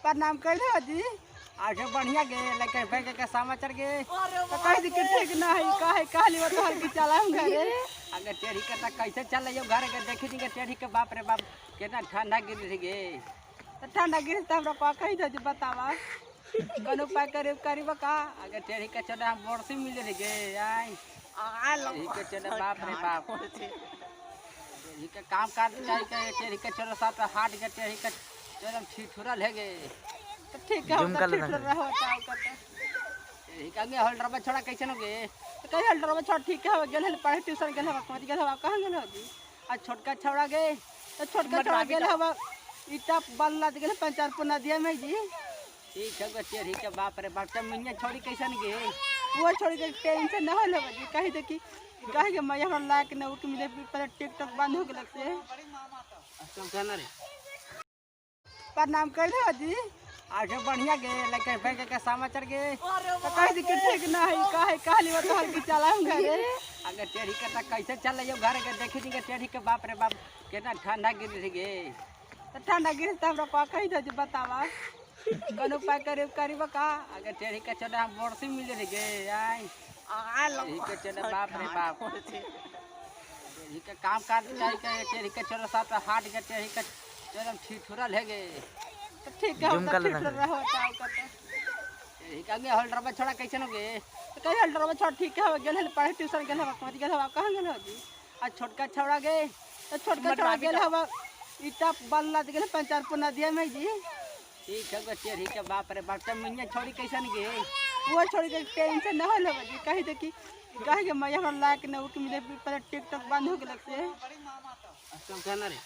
प्रणाम कर दे जी। आगे बढ़िया गे लेकिन बैंक के समाचार गे तो कह दी कि ठीक ना है काहे कहली वो तोहर की चला हम घरे। अगर टेढ़ी के त कैसे चल यो घर के देखी दी के टेढ़ी के बाप रे बाप कितना ठंडा गिर रही गे। तो ठंडा गिर त हमरा का कहि दे जी बतावा कोनो उपाय करे करीब का। अगर टेढ़ी के चला हम बरसी मिल रही गे आई टेढ़ी के चला बाप रे बाप टेढ़ी के काम काज जाई के टेढ़ी के चलो साथ हाट के टेढ़ी के चलो ठिठुरल है गे। तो ठीक है झुमका तो लेना ठिठुरल है। रहो बताओ का तो टेढ़ी के आगे होल्डर में छोड़ा कैसे न गे। तो कहीं होल्डर में छोड़ ठीक है गेल हल पढ़े ट्यूशन गेल हवा कौन गेल हवा कहाँ गेल हवा जी। आ छोटका छोड़ा गे तो छोटका छोड़ा गेल हवा ईटा बल्ला गेल पंचारपुर नदिया में जी। ठीक है गो टेढ़ी के बाप रे बाप चमिया छोड़ी कैसन गे। वो छोड़ी के टेंशन न होल जी कही देखी कहे के मैं हमरा लायक न के मिले पहले टिकटॉक बंद हो गेलक से। सब रे प्रणाम कर दे जी। आगे बढ़िया गे लेकिन बैंक के समाचार गे तो कह दी कि ठीक ना है काहे कहली वो तोहर की चला हम घरे। अगर टेढ़ी के त कैसे चल यो घर के देखी दी के टेढ़ी के बाप रे बाप कितना ठंडा गिर रही गे। तो ठंडा गिर त हमरा का कहि दे जी बतावा कोनो उपाय करे करीब का। अगर टेढ़ी के चला हम बरसी मिल रही गे आई टेढ़ी के चला बाप रे बाप टेढ़ी के काम काज जाई के टेढ़ी के चलो साथ हाट के टेढ़ी के चलो ठिठुरल है गे। तो ठीक है झुमका तो लेना ठिठुरल है। रहो बताओ का तो टेढ़ी के आगे होल्डर में छोड़ा कैसे न गे। तो कहीं होल्डर में छोड़ ठीक है गेल हल पढ़े ट्यूशन गेल हवा कौन गेल हवा कहाँ गेल हवा जी। आ छोटका छोड़ा गे तो छोटका छोड़ा गेल हवा ईटा बल्ला गेल पंचारपुर नदिया में जी। ठीक है गो टेढ़ी के बाप रे बाप चमिया छोड़ी कैसन गे। वो छोड़ी के टेंशन न होल जी कही देखी कहे के मैं हमरा लायक न के मिले पहले टिकटॉक बंद हो गेलक से। सब रे।